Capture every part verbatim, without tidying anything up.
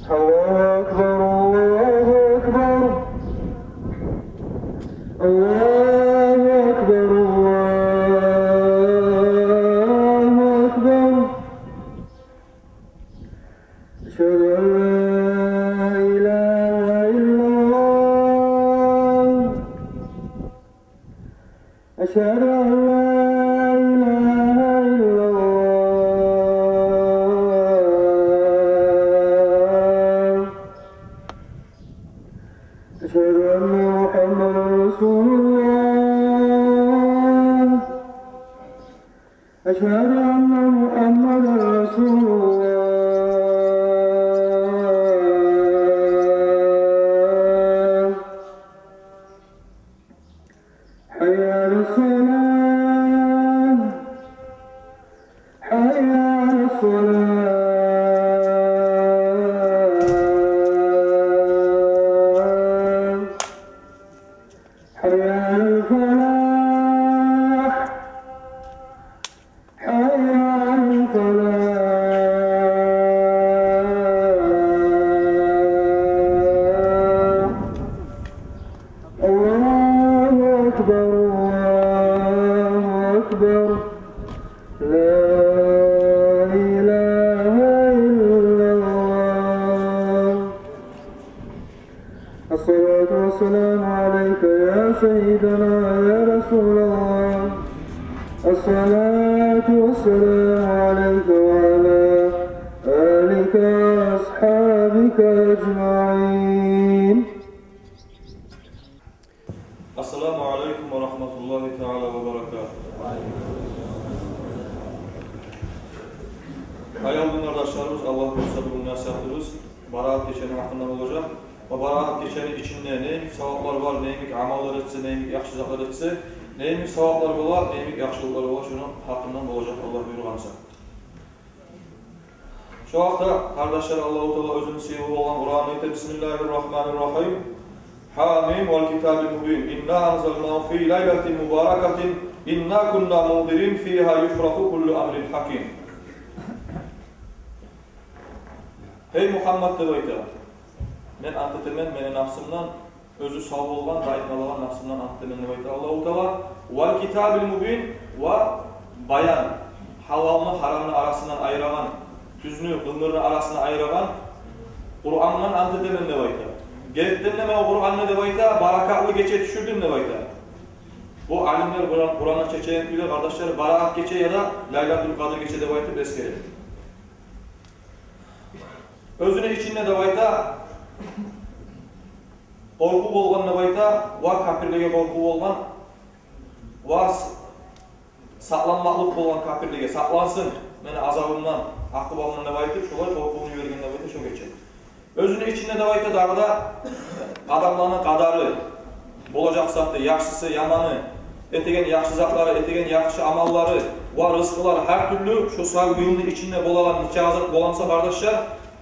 الله أكبر، الله أكبر، الله أكبر، الله أكبر. أشهد أن لا إله إلا الله. أشهد أن لا إله إلا الله. أشهد أن محمدا رسول الله. أشهد أن محمدا رسول الله. حي على الصلاة. حي على الصلاة. حي على الفلاح. حي على الفلاح. الله أكبر، الله أكبر. لا إله إلا الله. الصلاة والسلام عليك يا سيدنا يا رسول الله. الصلاة والسلام عليك وعلى آلك وأصحابك أجمعين. Ассаламу алейкум ва рагьматуллагьи таала ва баракатугь. Аявлу дин къардашларыбыз, Аллагь буюрса, бугюн насигьатыбыз Бараат гечени гьакъындан болажакъ. Ва Бараат гечени ичинде не йимик саваплар бар, не йимик амаллар этсе, не йимик яхшы затлар этсе, не йимик саваплар бола, не йимик яхшылыкълар бола, шону гьакъындан болажакъ, Аллагь буюргъан буса. Шо гьакъда, къардашлар, Аллагьу Таала оьзюню сыйлы болгъан Къуранында айта: بسم الله الرحمن الرحيم. حم والكتاب المبين. إنا أنزلناه في ليلة مباركة إنا كنا منذرين فيها يفرق كل أمر حكيم. Гьей Мугьаммад, деп айта, мен ант этемен мени напсымдан, оьзю сав болгъан, дайым къалагъан напсымдан ант этемен, деп айта Аллагьу Таала. والكتاب المبين, ва баян, гьалалны, гьарамны арасындан айырагъан, тюзню, къынгырны арасындан айырагъан Къурандан ант этемен, деп айта. Гертиден де, мен о Къуранны, деп айта, баракатлы гече тюшюрдюм, деп айта. Бу алимлер Къуран, Къуранны чечегенликде, къардашлар, Бараат гече яда Лайлатул Къадр гече деп айтып эсгере. Оьзюню ичинде, деп айта, къоркъув болгъан, деп айта, ва капирлеге къоркъув болгъан, ва с-, сакъланмакълыкъ болгъан капирлеге, сакълансын мени азабымдан, акъубамдан деп айтып, шолай къоркъувну йиберген, деп айта, шо гече. Оьзюню ичинде, деп айта, дагъы да адамланы къадары, болажакъ заты, яхшысы, яманы, этеген яхшы затлары, этеген яхшы амаллары ва рызкъылары гьар тюрлю, шо сав йылны ичинде болагъан нечакъы зат боламса, къардашлар,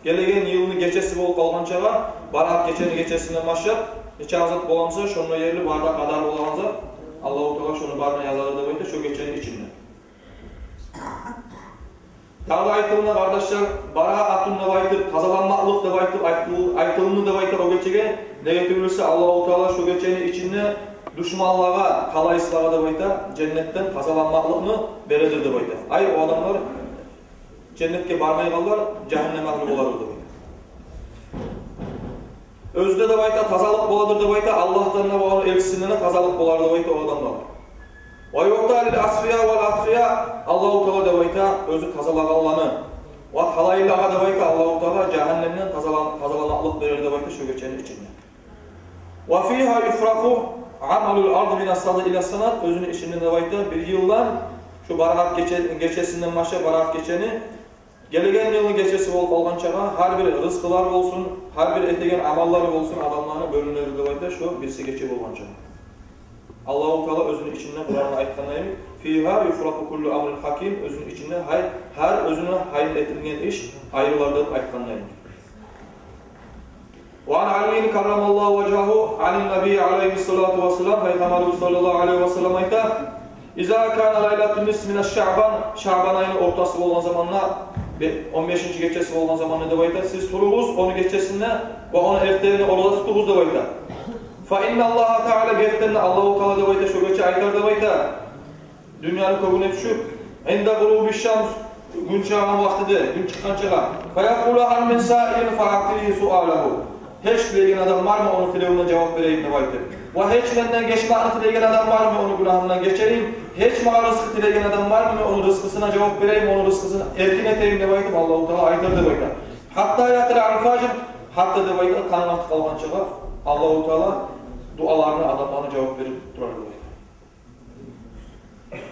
гелеген йылны гечеси болуп къалгъанчагъа, Бараат гечени гечесинден башлап, нечакъы зат боламса, шонда ерли бары да къадар болагъан зат, Аллагьу Таала шону барына язады, деп айта, шо гечени ичинде. Дагъы да айтылына, къардашлар, бараатун деп айтып, тазаланмакълыкъ деп айтып, айтыл-, айтылына деп айта о гечеге. Неге тюгюл эсе, Аллагьу Таала шо гечени ичинде душманлагъа, талайсызлагъа, деп айта, женнетден тазаланмакълыкъны бередир, деп айта. Ай, о адамлар женнетге бармай къалар, жагьаннем агьлю болар, деп айта. Оьзю де, деп айта, тазалыкъ боладыр, деп айта, Аллагьдан да, ону элчисинден де тазалыкъ болар, деп айта, о адамлар. ويعطى للأصفياء والأتقياء, Аллагьу Таала, деп айта, оьзю тазалагъанланы ва талайлылагъа, деп айта, Аллагьу Таала жагьаннемден тазала-, тазаламакълыкъ берер, деп айта, шо гечени ичинде. وفيها يفرق عمل الأرض من الصدر إلى الصدر, оьзюню ичинде, деп айта, бир йылдан, шо Бараат гече-, гечесинден башлап, Бараат гечени гелеген йылны гечеси болуп къалгъанчагъа, гьар бир рызкъылар болсун, гьар бир этеген амаллары болсун, адамланы бёлюнедир, деп айта, шо бирси гече болгъанча. Аллагьу Таала оьзюню ичинде Къуранда айтгъандай: فيها يفرق كل أمر حكيم, оьзюню ичинде гьай-, гьар оьзюне гьайын этилген иш айрылар, деп айтгъандай. وعن علي كرم الله وجهه عن النبي عليه الصلاة والسلام, Пайхаммарыбыз саллаллагьу алайгьи ва саллам айта: إذا كان ليلة النصف من شعبان, Шагьбан айны ортасы болгъан заманда, Бе-, он бешинчи гечеси болгъан заманда деп айта, сиз туругъуз ону гечесинде ва ону эртенине ораза тутугъуз деп айта. Фа инна Аллагьа таала, гертиден де Аллагьу таала деп айта, шо гече айтар деп айта, дюньяны кёгюне тюшюп, инда гъуруби шамс, гюн чыгъагъан вакътиде, гюн чыкъгъанчагъа. Фа якъулу гьал мин саилин фа уътигьи суалагьу. Гьеч тилейген адам бармы, ону тилевюне жавап берейим деп айтып. Ва гьеч менден гечмекни тилейген адам бармы, ону гюнагьындан гечейим. Гьеч магъа рызкъы тилейген адам бармы, мен ону рызкъысына жавап берейим, ону рызкъысын эркин этейим деп айтып, Аллагьу таала айтар деп айта. Гьатта ятла аль-фажр, гьатта деп айта, танг атып къалгъанчагъа Аллагьу таала дуаларына, адамларына жавап берип турар деп айта.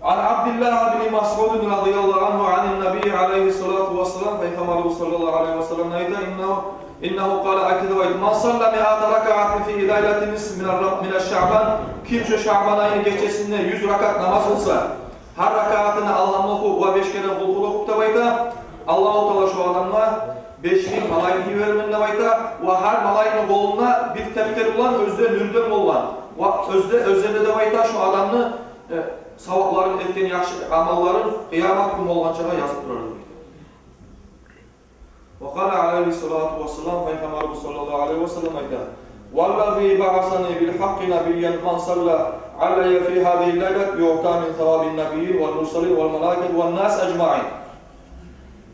Ан Абдиллагь бин Масъуд радияллагьу ангьу ан ннабий алайгьи ссалату вассалам, Пайхаммарыбыз саллаллагьу алайгьи вассалам айта, иннагьу, иннагьу къала, айтды деп айта, ман салла миата ракаатин фи лайлатин нисфи мин ар-, мин шаъбан, ким шо шаъбан айны гечесинде юз ракаат намаз къылса, гьар ракаатына Алгьамдуллагь ва беш керен Къулгьуллагь охуп деп айта, Аллагьу таала шо адамгъа беш минг малайикни йиберер деп айта, ва гьар малайикни къолунда бир тептер булан оьзлер нюрден болгъан, ва оьзлер, оьзлер де деп айта, шо адамны, э, савапларын, этген яхшы амалларын къыямат гюн болгъанчагъа язып турар деп айта. Ва къала алайгьи ссалату вассалам, Пайхаммарыбыз саллаллагьу алайгьи вассалам айта, валлази баъасани бил гьакъкъи набийян ман салла алайя фи гьазигьи ллайлати уътия мин саваби ннабиййина вал мурсалина вал малаикати ван наси ажмаин.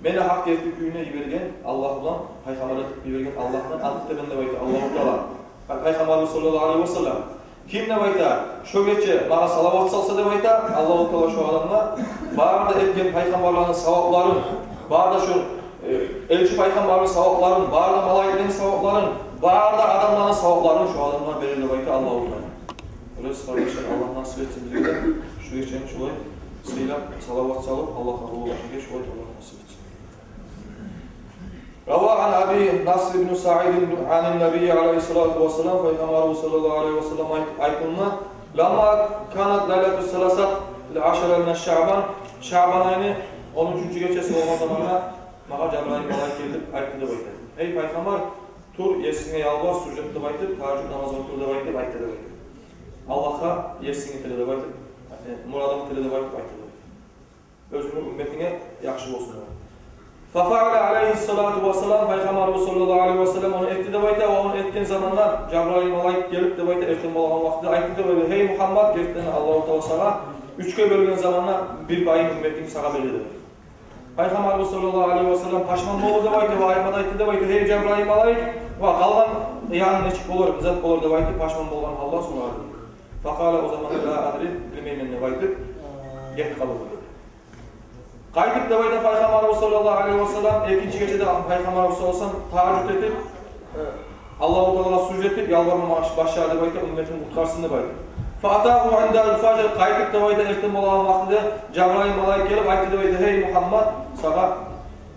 Мени гьакъ герти кюйде йиберген Аллагь булан, пайхаммар этип йиберген Аллагьны аты булан деп айта Аллагьу таала. Пай-, Пайхаммарыбыз саллаллагьу алайгьи вассалам. Ким деп айта, шо гече магъа салават салса деп айта, Аллагьу таала шо адамгъа бары да этген пайхаммарланы савапларын, бары да шо, э, элчи пайхаммарны савапларын, бары да малайиклени савапларын, бары да адамланы савапларын шо адамгъа берер деп айта Аллагьу таала. Олай къардашлар, Аллагь насип этсин бизге де шо гечени шолай сыйлап, салават салып, Аллагь къабул этмеге шолай Аллагь насип этсин. Рава ан Аби Наср ибн Саид ан ннабий алайгьи ссалату вассалам, Пайхаммарыбыз саллаллагьу алайгьи вассалам айт-, айтылына, ламма канат лайлату ссаласати ль ашара мин шаъбан, шаъбан айны он уьчюнчю гечеси болгъан заманда магъа Жабрайыл малайик гелип айтды деп айта. Эй Пайхаммар, тур, Есинге ялбар, сужда эт деп айтып, тагьажжуд намазгъа тур деп айтып айтды деп айта. Аллагьгъа Есинге тиле деп айтып, э, мурадынгны тиле деп айтып айтды деп айта. Оьзюнгню умметинге яхшы болсун деп. Фа фаъала алайгьи ссалату вассалам, Пайхаммарыбыз саллаллагьу алайгьи вассалам ону этди деп айта, ва ону этген заманда Жабрайыл малайик гелип деп айта, эртен болгъан вакътиде айтды деп айта, гьей Мугьаммад, гертиден Аллагьу таала сагъа уьчге бёлген заманда бир пайын умметинг сагъа берди деп айта. Пайхаммарыбыз саллаллагьу алайгьи вассалам пашман болду деп айта, ва айтма да айтды деп айта, гьей Жабрайыл малайик, ва къалгъан ягъынг нечик болур, не зат болур деп айтып, пашман болгъан гьалда сорады. Фа къала, о заманда, ла адри, билмеймен деп айтып, гетип къалды. Къайтып деп айта Пайхаммарыбыз саллаллагьу алайгьи вассалам, экинчи гечеде Пайхаммарыбыз саллаллагьу алайгьи вассалам тагьажжуд этип, э, Аллагьу таалагъа сужда этип, ялбарма баш-, башлады деп айта, умметин къутгъарсын деп айта. Фа атагьу индаль фажр, къайтып деп айта, эртен болгъан вакътиде Жабрайыл малайик гелип айтды деп айта, гьей Мугьаммад, сагъа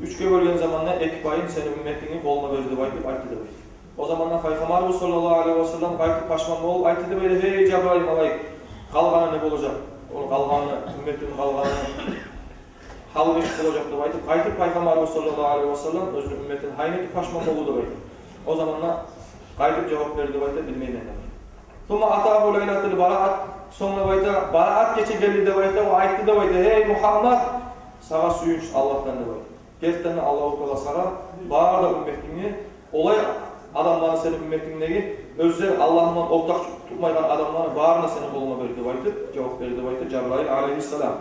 уьчге бёлген заманда эки пайын сени умметингни къолуна берди деп айтып айтды деп айта. О заманда Пайхаммарыбыз саллаллагьу алайгьи вассалам къайтып пашман болуп айтды деп айта, гьей Жабрайыл малайик, къалгъаны не болажакъ? О къалгъаны, умметимни къалгъаны гьалы нечик болажакъ деп айтып, къайтып Пайхаммарыбыз саллаллагьу алайгьи вассалам оьзюню умметин гьайын этип пашман болду деп айта. О заманда къайтып жавап берди деп айта, билмеймен деп. Сумма атагьу лайлатуль бараат, сонг деп айта, бараат гече гелди деп айта, ва айтды деп айта, гьей Мугьаммад, сагъа сююнч Аллагьдан деп айта. Гертиден де Аллагьу таала сагъа бары да умметингни, олай адамланы сени умметингдеги, оьзлер Аллагь булан ортакъ тутмайгъан адамланы барын да сени къолунга берди деп айтып, жавап берди деп айта Жабрайыл алайгьиссалам.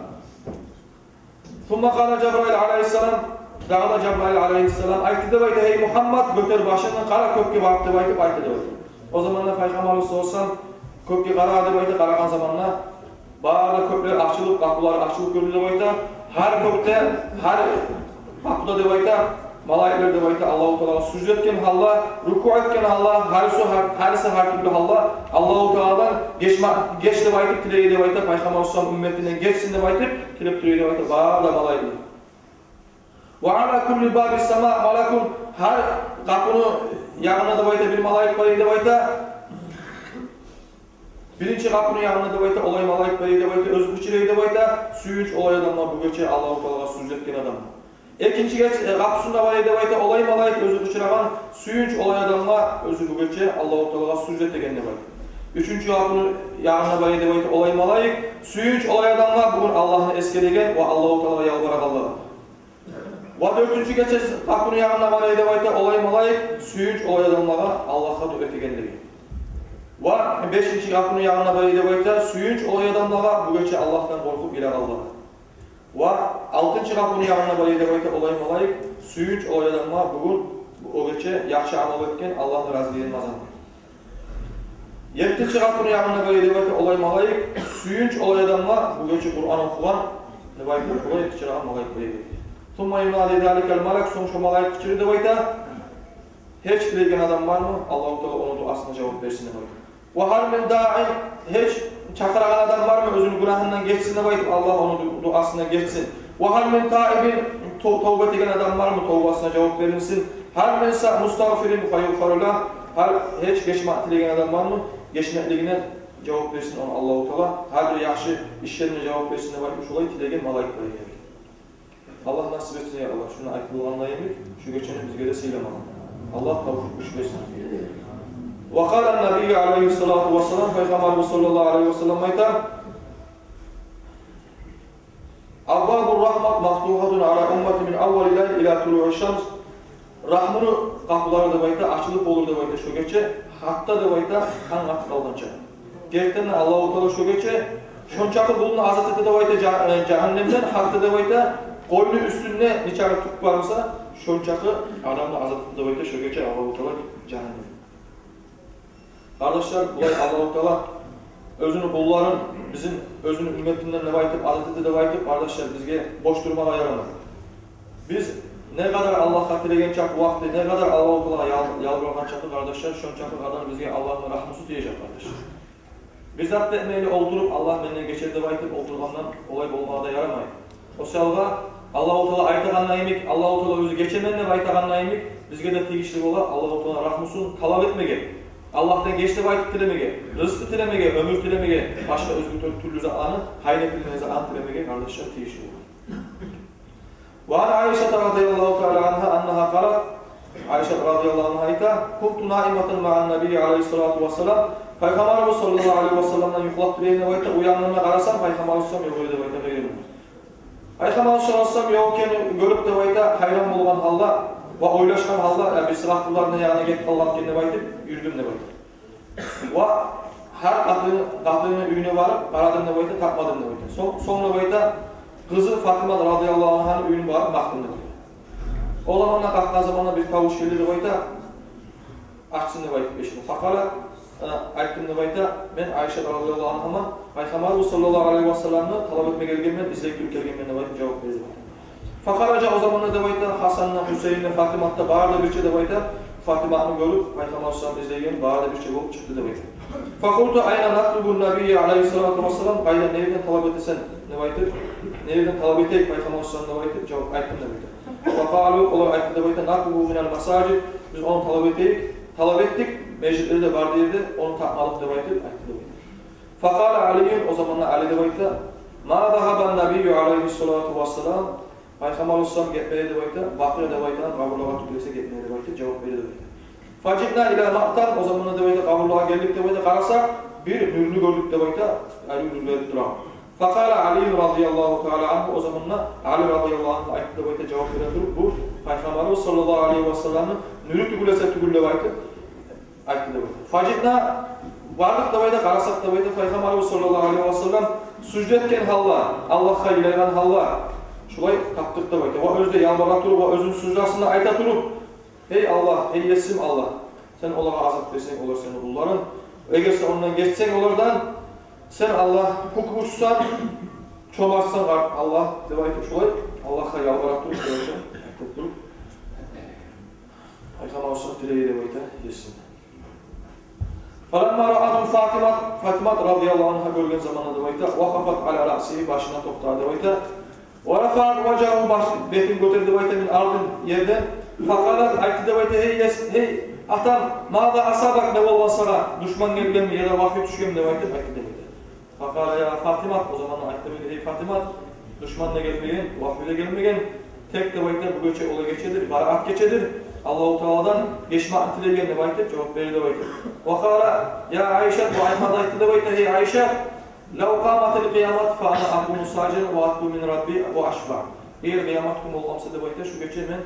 Сумма къала Жабрайыл алайгьиссалам, дагъы да Жабрайыл алайгьиссалам айтды деп айта, гьей Мугьаммад, гётер башынгны, къара кёкге бакъ деп айтып айтды деп айта. О заманда Пайхаммарыбыз саллаллагьу алайгьи вассаллам кёкге къарады деп айта, къарагъан заманда бары да кёклер ачылып, къапулар ачылып гёрюнде деп айта. Гьар кёкде, гьар къапуда деп айта, малайиклер деп айта, Аллагьу таалагъа сужда этген гьалда, рукуъ этген гьалда, гьариси гьар, гьариси гьар тюрлю гьалда Аллагьу тааладан гечме, геч деп айтып тилей деп айта, Пайхаммарыбыз саллаллагьу алайгьи вассаллам умметинден гечсин деп айтып тилеп тура деп айта бары да малайиклер. Ва ала кулли баби сама малакун, гьар къапуну ягъында деп айта бир малайик бар эди деп айта. Биринчи къапуну ягъында деп айта олай малайик бар эди деп айта, оьзю къычыра эди деп айта, сююнч олай адамгъа бу гече Аллагьу таалагъа сужда этген адамгъа. Экинчи гече, э, къапусунда бар эди деп айта олай малайик, оьзю къычырагъан, сююнч олай адамгъа, оьзю бу гече Аллагьу таалагъа сужда этеген деп айта. Уьчюнчю къапуну ягъында бар эди деп айта олай малайик, сююнч олай адамгъа, бугюн Аллагьны эсгереген ва Аллагьу таалагъа ялбарагъанлагъа. Ва дёртюнчю гече къапуну ягъына барай деп айта олай малайик, сююнч олай адамлагъа Аллагьгъа дуа этегенлеге. Ва бешинчи къапуну ягъына барай деп айта, сююнч олай адамлагъа, бу гече Аллагьдан къоркъуп йылагъанлагъа. Ва алтынчы къапуну ягъына барай деп айта олай малайик, сююнч олай адамлагъа, бугюн, о гече яхшы амал этген, Аллагьны разилигин къазангъан. Еттинчи къапуну ягъына барай деп айта олай малайик, сююнч олай адамлагъа, бу гече Къуран охугъан деп айтып, олай къычырагъан малайик бар эди. Сумма юнади заликал малак, сонг шо малайик къычырыр деп айта. Гьеч тилеген адам бармы, Аллагьу Таала ону дуасына жавап берсин деп айта. Ва гьал мин даин, гьеч чакъырагъан адам бармы, оьзюню гюнагьындан гечсин деп айтып, Аллагь ону ду-, дуасына гечсин. Ва гьал мин таибин, то-, товба этеген адам бармы, товбасына жавап берилсин. Гьал мин са-, мустагъфирин фаюгъфару лагь, гьал, гьеч гечмек тилеген адам бармы, гечмеклигине жавап берсин ону Аллагьу Таала, гьар бир яхшы ишлерине жавап берсин деп айтып, шулай тилеген малайик бар эди. Аллагь насип этсин, я Аллагь, шуну айтылгъанда йимик, шу гечени бизге де сыйламагъа. Аллагь тавфикъ, гюч берсин. Ва къала ннабийю алайгьи ссалату ва ссалам, Пайхаммарыбыз саллаллагьу алайгьи ва саллам айта: «Абвабу ррахмат мафтухатун ала уммати мин аввали лайл ила тулуи шамс». Рагьмуну къапулары деп айта, ачылып болур деп айта шо гече, гьатта деп айта, танг атып къалгъанча. Гертиден Аллагьу Таала шо гече шончакъы къулну азат эте деп айта жа-, э, жагьаннемден, гьатта деп айта, къойну уьстюнде нечакъы тюк бар буса, шончакъы адамны азат эте деп айта шо гече Аллагьу Таала жагьаннемден. Къардашлар, булай Аллагьу Таала оьзюню къулларын, бизин оьзюню умматындан деп айтып, азат эте деп айтып, къардашлар, бизге бош турмагъа ярамай. Биз не къадар Аллагьгъа тилеген чакъы вакъти, не къадар Аллагьу Таалагъа ял-, ялбаргъан чакъы, къардашлар, шончакъы къадар бизге Аллагьны рагьмусу тиежек, къардашлар. Бир зат да этмейли олтуруп, Аллагь менден гечер деп айтып олтургъандан олай болмагъа да ярамай. О саялгъа Аллагьу Таала айтагъанда йимик, Аллагьу Таала оьзю гечемен деп айтагъанда йимик, бизге де тийишли бола Аллагьу Таала рагьмусун талап этмеге, Аллагьдан геч деп айтып тилемеге, рызкъы тилемеге, оьмюр тилемеге, башгъа оьзге тюр-, тюрлю затланы, гьайын этилмеген затланы тилемеге, къардашлар, тийишли бола. Ва ан Айшата радияллагьу таала ангьа аннагьа къалат, Айша радияллагьу ангьа айта: «Кунту наиматан маан набийи алайгьи ссалату ва ссалам». Пайхаммарыбыз саллаллагьу алайгьи ва салламдан юхлап тура эдим деп айта, уянгъанда къарасам, Пайхаммарыбыз саллаллагьу алайгьи ва саллам ёкъ эди деп айта, къыйырында. Пайхаммарыбыз саллаллагьу алайгьи ва саллам ёкъ экенин гёрюп деп айта, гьайран болгъан гьалда ва ойлашгъан гьалда, я, бир сагьат булар не ягъына гетип къалгъан экен деп айтып, юрюдюм деп айта. Ва гьар къатыны, къатыны уьюне барып къарадым деп айта, тапмадым деп айта. Сонг, сонг деп айта, къызы Фатима радияллагьу ангьаны уьюне барып бакъдым деп айта. О заманда, къакъгъан заманда бир тавуш гелди деп айта, ачсын деп айтып эшикни. Факъалат, э, айтдым деп айта, мен Айша радияллагьу ангьаман, Пайхаммарыбыз саллаллагьу алайгьи ва салламны талап этме гелгенмен, излеп туруп гелгенмен деп айтып жавап берди. Фахаража, о заманда деп айта, Гьасанны, Гьусейинни, Фатимат да бары да бирче деп айта, Фатиматны гёрюп, Пайхаммар саллаллагьу алайгьи ва саллам бары да бирче болуп чыкъды деп айта. Факъулту: «Айна натълубу ннабийя алайгьи ссалату ва ссалам, къайдан, не ерден талап этесен?» — деп айтып, «Не ерден талап этейик Пайхаммар саллаллагьу алайгьи ва саллам?» — деп айтып жавап айтдым деп айта. Факъалу, олар айтды деп айта: «Натълубугьу минал масажид, биз ону талап этейик, талап этдик, межитлерде, бары да ерде ону тапмадыкъ», — деп айтып айтды деп айта. Факъала Алийюн, о заманда Али деп айта: «Ма загьаба ннабийю алайгьи ссалату ва ссалам, Пайхаммар саллаллагьу алайгьи ва саллам гетмеди деп айта, Бакъи деп айтагъан къабурлагъа тюгюл эсе гетмеди деп айтып жавап берди деп айта. Фажиъна ила маътам, о заманда деп айта, къабурлагъа гелдик деп айта, къарасакъ, бир нюрню гёрдюк деп айта, арив нюр берип турагъан». Факъала Алийюн радияллагьу таала ангьу, о заманда Али радияллагьу ангьу айтды деп айта, жавап бере туруп, бу Пайхаммарыбыз саллаллагьу алайгьи ва салламны нюрю тюгюл эсе тюгюл деп айтып, айтды деп айта. Фажиъна, бардыкъ деп айта, къарасакъ деп айта, Пайхаммарыбыз саллаллагьу алайгьи ва саллам сужда этген гьалда, Аллагьгъа йылайгъан гьалда, шулай тапдыкъ деп айта. Ва оьзю де ялбара туруп, ва оьзюню суждасында айта туруп: «Гьей Аллагь, гьей Есим Аллагь, сен олагъа азап берсенг, олар сени къулларынг. Эгер сен ондан гечсенг олардан, сен Аллагь гьукмучусан, чомартсан, Аллагь», — деп айтып, шулай Аллагьгъа ялбара туруп, шулай айтып туруп, Пайхаммар саллаллагьу алайгьи ва саллам тиледи деп айта Есинден. Фаламма раатгьу Фатимат, Фатимат радияллагьу ангьа гёрген заманда деп айта, вакъафат ала раъсигьи, башына токътады деп айта. Ва рафаат важгьагьу, баш, бетин гётерди деп айта, мин ардин, ерден. Факъалат, айтды деп айта: «Гьей ес-, гьей атам, маза асабак, не болгъан сагъа? Душман гелгенми яда вагьйу тюшгенми?» — деп айтып айтды деп айта. Факъала: «Я Фатимат», о заманда айтды: «Гьей Фатимат, душман да гелмеген, вагьйу да гелмеген. Тек деп айта, бу гече олай гечедир, бараат гечедир. Аллагьу Тааладан гечмекни тилеген», — деп айтып жавап берди деп айта. Ва къала: «Я Айшат», бу айтмада айтды деп айта: «Гьей Айшат, лав къаматил къиямат фа ана акуну сажидан ва атлубу мин Рабби ва ашфаъ». Эгер къыямат гюн болгъан буса деп айта, шу гече мен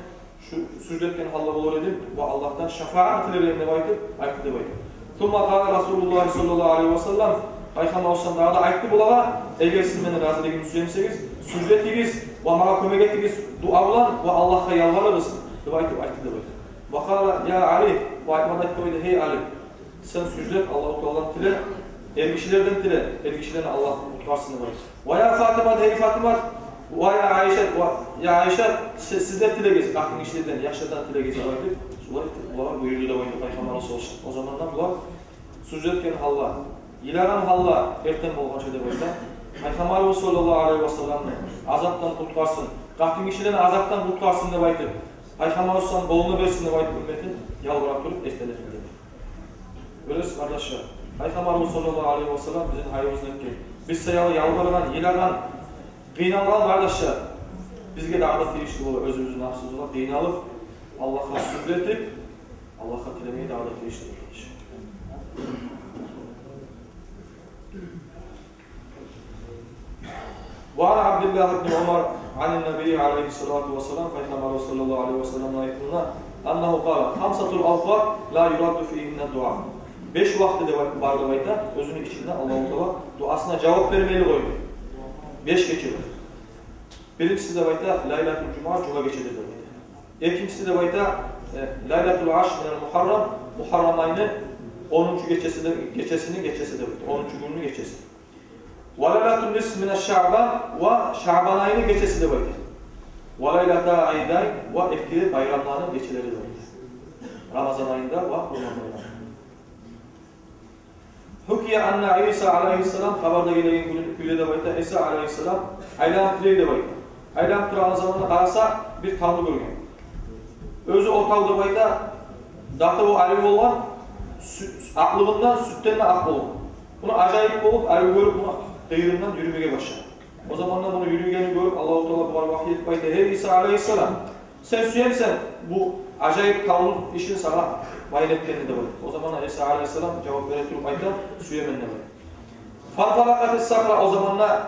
шу сужда этген гьалда болар эдим ва Аллагьдан шафагьат тилер эдим деп айтып айтды деп айта. Сумма къала Расулуллагь саллаллагьу алайгьи ва саллам, Пайхаммар алайгьиссалам дагъы да айтды булагъа: «Эгер сиз мени разилигимни сюе бусагъыз, сужда этигиз ва магъа кёмек этигиз дуа булан ва Аллагьгъа ялбарыгъыз», — деп айтып айтды деп айта. Ва къала: «Я Али», ва айтмады айтды деп айта: «Гьей Али, сен сужда эт, Аллагьу Тааладан тиле, эргишилерден тиле, эргишилерин Аллагь къутгъарсын», — деп айта. «Ва я Фатимат, гьей Фатимат, ва я Айшат, ва я Айшат, си-, сиз де тилегиз къатынгишилерден, яшлардан тилегиз», — деп айтып, шулай булагъа буюрду деп айта Пайхаммар алайгьиссалам. О заманда булар сужда этген гьалда, йылагъан гьалда, эртен болгъанча деп айта, Пайхаммарыбыз саллаллагьу алайгьи ва салламны азапдан къутгъарсын, къатынгишилерин азапдан къутгъарсын деп айтып, Пайхаммарыбызны къолуна берсин деп айтып, умметин ялбара туруп эртен этди. Гёресиз, къардашлар, Пайхаммарыбыз саллаллагьу алайгьи ва саллам бизин гьайыбызны этген, биз саялы ялбаргъан, йылагъан, къыйналгъан, къардашлар. Бизге дагъы да тийишли бола оьзюбюзню напсыбызгъа къыйналып, Аллагьгъа сужда этип, Аллагьгъа тилемеге дагъы да тийишли бола, къардашлар. Ва ан Абдуллагь ибн Умар ан-Набий алайгьиссалату вассалам, Пайхаммар саллаллагьу алайгьи ва саллам айтгъан, аннагьу къала: «Хамсатун авкъат ла юрадду фигьинна дуа». Беш вакъти деп айт-, бар деп айта, оьзюню ичинде Аллагьу Таала дуасына жавап бермейли къоймай. Беш гече бар. Биринчиси деп айта, лайлатул жумуа, жума гечеде деп айта. Экинчиси деп айта, э, лайлатул ашр минал мухаррам, мухаррам айны онунчу гечеси де, гечесини гечеси деп айта, онунчу гюнню гечеси. Ва лайлатун нисф мина шаъбан, ва шаъбан айны гечеси деп айта. Ва лайлата айдайн, ва эки де байрамланы гечелери деп айта. Рамазан айында ва Къурбан байрамында. Гьукия анна Иса алайгьиссалам, хабарда гелеген кюйде, кюйде деп айта, Иса алайгьиссалам айланып тура эди деп айта. Айланып турагъан заманда къараса, бир тавну гёрген. Оьзю о тав деп айта, даты о арив болгъан, сю-, акълыгъындан сютден де акъ болгъан. Муна ажайып болуп, арив гёрюп, муна къыйырындан юрюмеге башлагъан. О заманда муну юрюйгенин гёрюп, Аллагьу Таала бугъар вагьй этип айта: «Гьей Иса алайгьиссалам, сен сюемисен бу ажайып тавну ишин сагъа баян этгенни?» — деп айта. О заманда Иса алайгьиссалам жавап бере туруп айта: «Сюемен», — деп айта. Фанталакъатис сахра, о заманда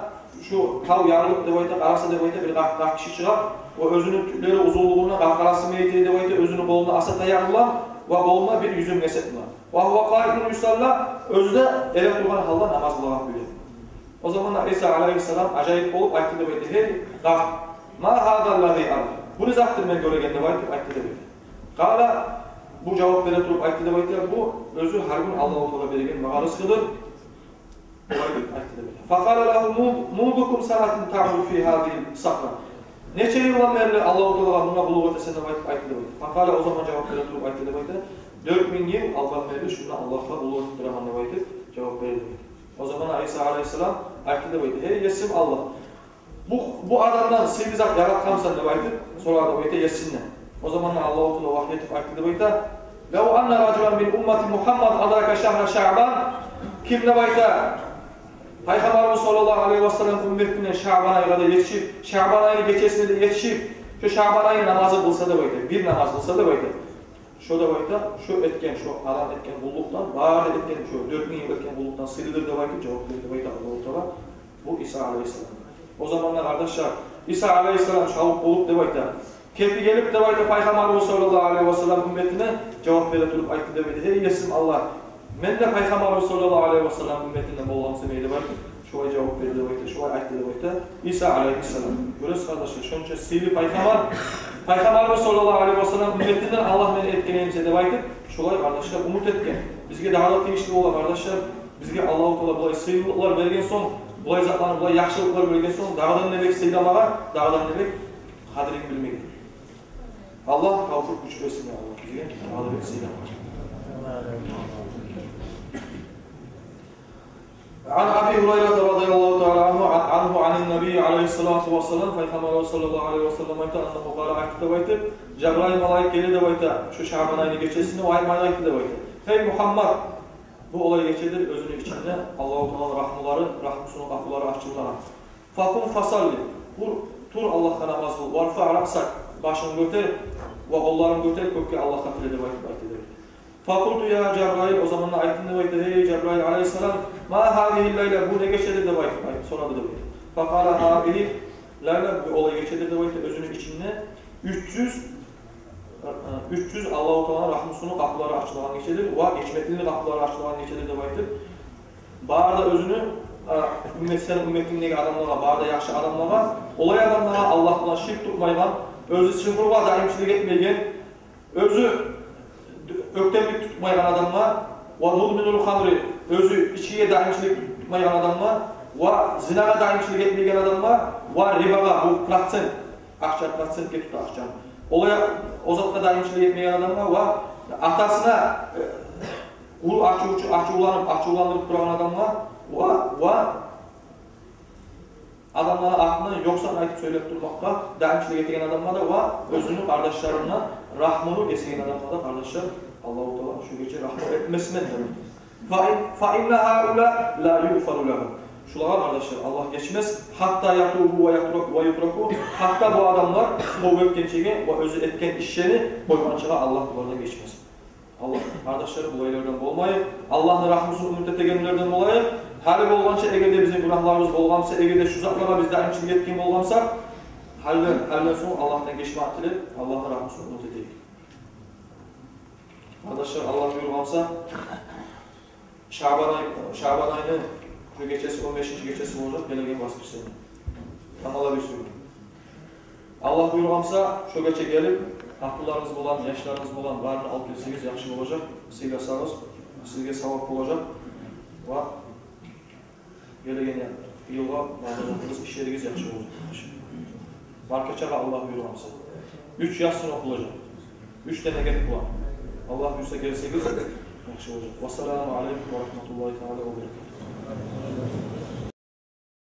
шу тав ярылып деп айта, къараса деп айта, бир къарт, къарт гиши чыгъып, ва оьзюню тюклери узунлугъунда къаркъарасы йимик эди деп айта, оьзюню къолунда аса таягъы булан ва къолунда бир юзюм гесек булан. Ва гьува къаимун юсалла, оьзю де эретургъан гьалда намаз къылагъан кюйде. О заманда Иса алайгьиссалам ажайып болуп айтды деп айта: «Гьей къарт, ма гьаза ллази ара? Бу не затдыр мен гёреген?» — деп айтып айтды деп айта. Къала, бу жавап бере туруп айтды деп айта: «Бу оьзю гьар гюн Аллагьу Таала береген магъа рызкъыдыр», — деп айтып айтды деп айта. Факъала лагьу: «Мун-, мунзу кам санатан таъмалу фи гьазигьи сахра?» «Нече йылдан берли Аллагьу Таалагъа мунда къуллукъ этесен?» — деп айтып айтды деп айта. Факъала, о заман жавап бере туруп айтды деп айта: «Дёрт минг йыл алдан берли шунда Аллагьгъа къуллукъ этип тураман», — деп айтып жавап берди деп айта. О заман Иса алайгьиссалам айтды деп айта: «Гьей Есим Аллагь, бу, бу адамдан сыйлы зат яратгъанмысан?» — деп айтып сорады деп айта Есимден. О заманда Аллагьу Таала вагьй этип айтды деп айта: «Лав анна ражулан мин уммати Мухаммад адрака шагьра шаъбан». Ким деп айта, Пайхаммарыбыз саллаллагьу алайгьи ва саллам умметинден шаъбан айгъа да етишип, шаъбан айны гечесине де етишип, шо шаъбан айны намазы къылса деп айта, бир намаз къылса деп айта. Шо деп айта, шо этген, шо адам этген къуллукъдан, бары этген, шо дёрт минг йыл этген къуллукъдан сыйлыдыр деп айтып жавап берди деп айта Аллагьу Таала бу Иса алайгьиссалам. О заманда, къардашлар, Иса алайгьиссалам шавукъ болуп деп айта, кепи гелип деп айта Пайхаммарыбыз саллаллагьу алайгьи ва саллам умметине жавап бере туруп айтды деп айта: «Гьей Есим Аллагь, мен де Пайхаммарыбыз саллаллагьу алайгьи ва саллам умметинден болгъанмысам эди?» — деп айтып, шолай жавап берди деп айта, шолай айтды деп айта Иса алайгьиссалам. Гёресиз, къардашлар, шонча сыйлы Пайхаммар, Пайхаммарыбыз саллаллагьу алайгьи ва саллам умметинден Аллагь мени этген эсе деп айтып, шолай, къардашлар, умут этген. Бизге дагъы да тийишли бола, къардашлар, бизге Аллагьу Таала булай сыйлылыкълар берген сонг, булай затланы, булай яхшылыкълар берген сонг, дагъыдан да бек сыйламагъа, дагъыдан да бек къадрин билмеге. Аллагь тавфикъ, гюч берсин, я Аллагь, бизге дагъы да бек сыйламагъа. Ан Аби Гьурайрата радияллагьу таала ангьу, ангьу анин Набий алайгьиссалату вассалам, Пайхаммар саллаллагьу алайгьи ва саллам айта, аннагьу къала, айтды деп айта, Жабрайыл малайик геле деп айта, шу шаъбан айны гечесинде, ва айтмайлы айтды деп айта: «Гьей Мухаммад, бу олай гечедир, оьзюню ичинде Аллагьу Тааланы рагьмулары, рагьмусуну къапулары ачылагъан. Факъум фасалли, тур, тур, Аллагьгъа намаз къыл, варфаъ раъсак, башынг гётер, ва къолларынг гётер, кёкге Аллагьгъа тиле», — деп айтып айтды деп айта. Факъулту я Жабрайыл, о заманда айтдым деп айта, гьей Жабрайыл алайгьиссалам, ма гьазигьил лайла, бу не гечедир деп айтып, айтып сорады деп айта. Факъала гьазигьи Лайлада бир олай гечедир деп айтып, оьзюню ичинде уьч юз, э, уьч юз Аллагьу Тааланы рагьмусуну къапулары ачылагъан гечедир, ва гечмекликни къапулары ачылагъан гечедир деп айтып, бары да оьзюню, э, уммет, сени умметингдеги адамлагъа, бары да яхшы адамлагъа, олай адамлагъа, Аллагь булан ширк тутмайгъан, оьзю чыгъыргъа даимчилик этмейген, оьзю оьктемлик тутмайгъан адамгъа, ва мудминул хамри, оьзю ичкиге даимчилик тутмайгъан адамгъа, ва зинагъа даимчилик этмейген адамгъа, ва рибагъа, бу процент, акъча процентге тута акъчаны. Олай о затгъа даимчилик этмейген адамгъа, ва атасына, э, уллу ачув-, ачувланып, ачувландырып турагъан адамгъа, ва, ва адамланы артындан ёкъсан айтып сёйлеп турмакъгъа даимчилик этеген адамгъа да, ва оьзюню къардашларына рагьмуну гесеген адамгъа да, къардашлар, Аллагьу Таала шо гече рагьму этмесмен деп. Фа ин-, фа инна гьаула ла югъфару лагьум. Шулагъа, къардашлар, Аллагь гечмес. Гьатта ятубу ва ятра-, ва ютраку. Гьатта бу адамлар товба этгенчеге ва оьзю этген ишлени къойгъанчагъа Аллагь булардан гечмес. Аллагь, къардашлар, булайлардан болмайыкъ. Аллагьны рагьмусун умут этегенлерден болайыкъ. Гьали болгъанча, эгер де бизин гюнагьларыбыз болгъан буса, эгер де шу затлагъа биз даимчилик этген болгъан бусакъ, гьалиден, гьалиден сонг Аллагьдан гечмек тилеп, Аллагьны рагьмусун умут этейик. Къардашлар, Аллагь буюргъан буса, Шабан ай, Шабан айны шу гечеси, он бешинчи гечеси болажакъ, гелеген воскресенье. Тамала бирисигюн. Аллагь буюргъан буса, шо гече гелип, къатынларыгъыз булан, яшларыгъыз булан барын алып гелсегиз, яхшы болажакъ. Сыйласагъыз, сизге савап болажакъ. Ва гелеген я-, йылгъа барын да иш этеригиз яхшы болажакъ. Маркачагъа, Аллагь буюргъан буса, уьч Ясин охулажакъ. Уьч де негет булан. Аллагь буюрса, гелсегиз, яхшы болажакъ. Вассаламу алейкум ва рагьматуллагьи таала ва баракатугь.